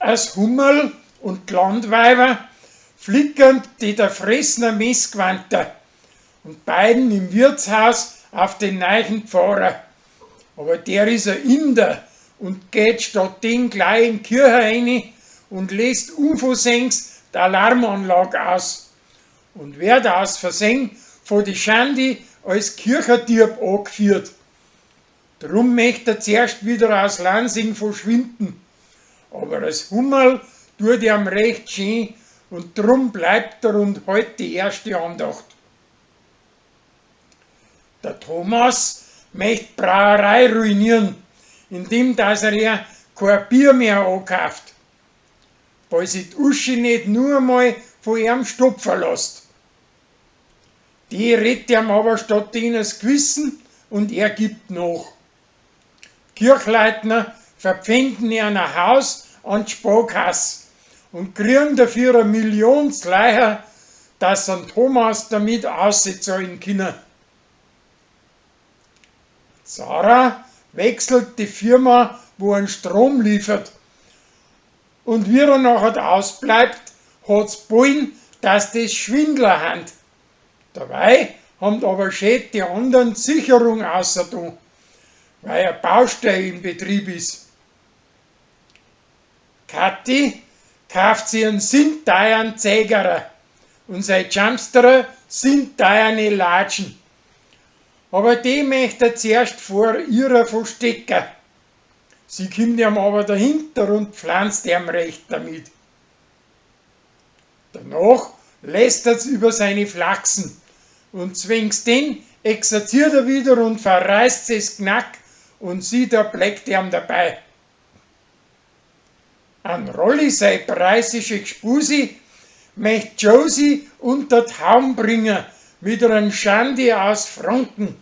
As Hummerl und d'Landweiber flickern die der Fressner Messgwanter und beiden im Wirtshaus auf den neichen Pfarrer. Aber der is a Inder und geht statt den gleich in Kirche eini und lässt unversehens die Alarmanlage aus und wird aus Versehen von die Schandi als Kircherdieb angeführt. Drum möcht er zuerst wieder aus Lansing verschwinden. Aber das Hummerl tut ihm recht schön und drum bleibt er und hält die erste Andacht. Der Thomas möcht Brauerei ruinieren, indem dass er ihr kein Bier mehr ankauft, weil sich die Uschi nicht nur einmal von ihm stopfen lässt. Die redet ihm aber statt das Gewissen und er gibt nach. Kirchleitner verpfänden ihr ein Haus an die Sparkasse und kriegen dafür eine Million Leiher, dass an Thomas damit auszahlen können. Sarah wechselt die Firma, wo einen Strom liefert. Und wie er nachher ausbleibt, hat's Bullen, dass das Schwindler hand. Dabei haben aber schön die anderen Sicherung außer weil eine Baustelle in Betrieb ist. Kathi kauft sich einen sinteiern Zeigerer und sein Jumpsterer sind teuerne Latschen. Aber die möchte er zuerst vor ihrer verstecken. Sie kommt ihm aber dahinter und pflanzt ihm recht damit. Danach lässt er's über seine Flachsen und zwingt den, exerziert er wieder und verreißt es Knack und sie da bleckt ihm dabei. An Rolli sei preußische Gspusi möcht Josie unter d Haum bringen mit einem Schandi aus Franken.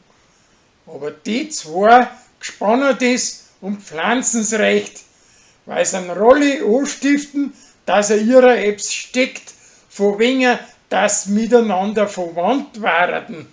Aber die zwei gespannen das und pflanzen's recht, weil sie an Rolli anstiften, dass er ihrer ebs steckt, von wegen, dass miteinander verwandt waren.